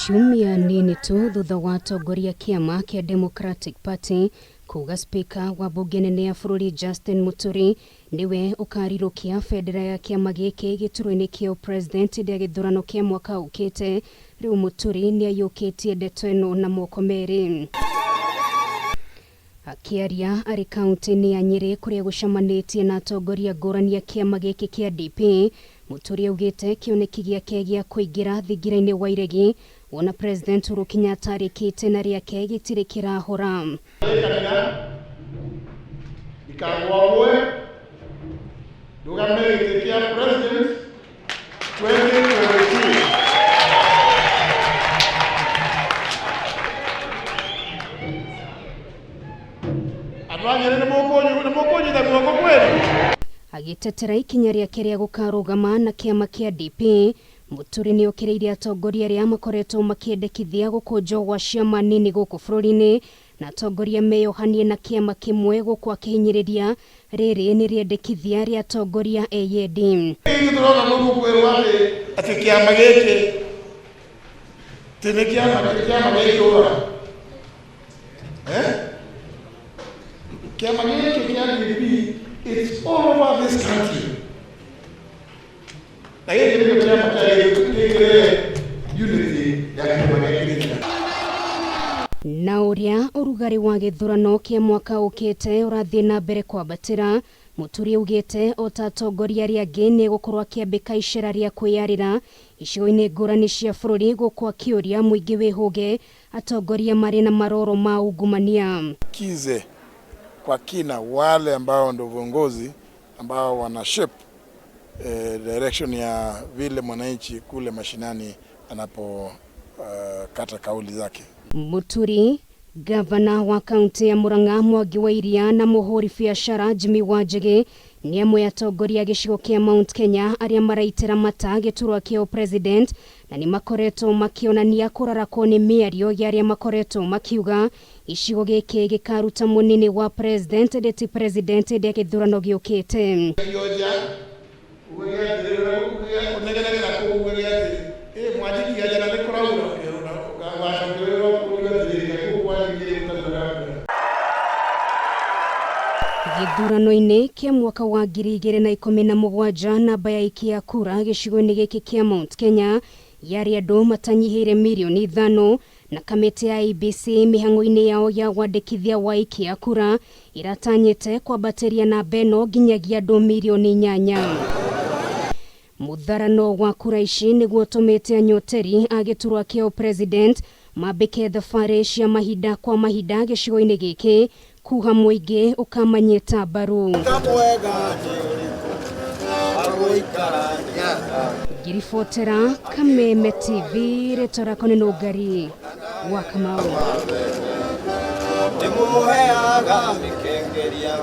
Ciumia nini tu thutha wa atongoria kĩama kĩa Democratic Party kuga Speaker wa mbunge nene ya bũrũri Justin Muturi nĩwe ũkarirũkia bendera ya kĩama gĩkĩ gĩturwa-inĩ kĩa president hĩndĩ ya gĩthurano kĩa mwaka ũkĩte. Rĩu Muturi nĩaiyũkĩtie ndeto ĩno na moko merĩ. Akĩaria arĩ kaunti-inĩ ya Nyĩrĩ kũrĩa gũcemanĩtie na atongoria ngũrani a kĩama gĩkĩ kĩa DP, Muturi augĩte kĩoneki gĩake gĩa kũingĩra thingira-inĩ wa iregi wona President Uhuru Kenyatta arĩkĩte na rĩake gĩtirĩ kĩrahora. Ndikagwagwe ndũgame gĩtĩ kĩa president 2022. Andũ a Nyĩrĩ nĩ mũkũnyita guoko kweli? Agĩtetera ikinya rĩake rĩa gũkarũgama na kĩama kĩa DP, Muturi nĩokĩrĩire atongoria arĩa makoretwo makĩendekithia gũkũnjwo gwa ciama nini gũkũ bũrũri-inĩ na atongoria meyohanie na kĩama kĩmwe gũkũ akĩhinyĩrĩria rĩrĩ nĩ rĩendekithia rĩa atongoria eyendi. Ithuĩ tũroka gũkũ kwĩrwo atĩ kĩama gĩkĩ tĩ nĩ kĩama gĩa itũũra, eh? Kĩama gĩkĩ kĩa DP, it's all over this country, na gĩkĩ nĩkĩo kĩama kĩrĩa unity ya kĩama gĩa Kĩrĩnyaga. Na ũrĩa ũrugarĩ wa gĩthurano kĩa mwaka ũkĩte ũrathiĩ na mbere kwambatĩra, Muturi augĩte o ta atongoria arĩa angĩ nĩ egũkorwo akĩambĩka icera rĩa kwĩyarĩra icigo-inĩ ngũrani cia bũrũri gũkũ akĩũria mũingĩ wĩhũge atongoria marĩ na maroro ma ungumania. Kize kwa kina wale ambao ndio viongozi ambao wana shape direction ya vile mwananchi kule mashinani anapo kata kauli zake. Muturi, gavana wa kaunti ya Murang'a Mwangi wa Iria na mũhũri biacara Jimmy Wanjigi nĩ amwe atongoria a gĩcigo kĩa Mount Kenya arĩa maraitĩra mata gĩturwa kĩa president na nĩ makoretwo makĩonania kũrarakwo nĩ mĩario ya arĩa makoretwo makiuga gĩcigo gĩkĩ gĩkaruta mũnini wa president ĩndĩ ti president hĩndĩ ya gĩthurano gĩũkĩte. Kĩonja uge atĩrĩrĩ, ũnegenagĩra kũu uge atĩ ĩ Mwanjiki aja na nĩ kũraura, wacokererwo uge atĩrĩrĩ, kũu kwanyu gũtarĩ mbura. Gĩthurano-inĩ kĩa mwaka wa 2017, namba ya aikia a kura gĩcigo-inĩ gĩkĩ kĩa Mount Kenya yarĩ andũ matanyihĩire mirioni 5, na kamĩtĩ ya IEBC mĩhang'o-inĩ yao ya wandĩkithia wa aikia a kura ĩratanyĩte kwambatĩria namba ĩno nginyagia andũ mirioni 8. Mũtharano wa kura ici nĩguo ũtũmĩte anyoteri a gĩturwa kĩa president mambĩke thabarĩ cia mahinda kwa mahinda gĩcigo-inĩ gĩkĩ kuha mũingĩ ũkamanyita mbaru. Ngiribotera Kameme TV, rĩtwa rĩakwa nĩ Nũngari wa Kamau. Ndĩmũheaga mĩkengeria.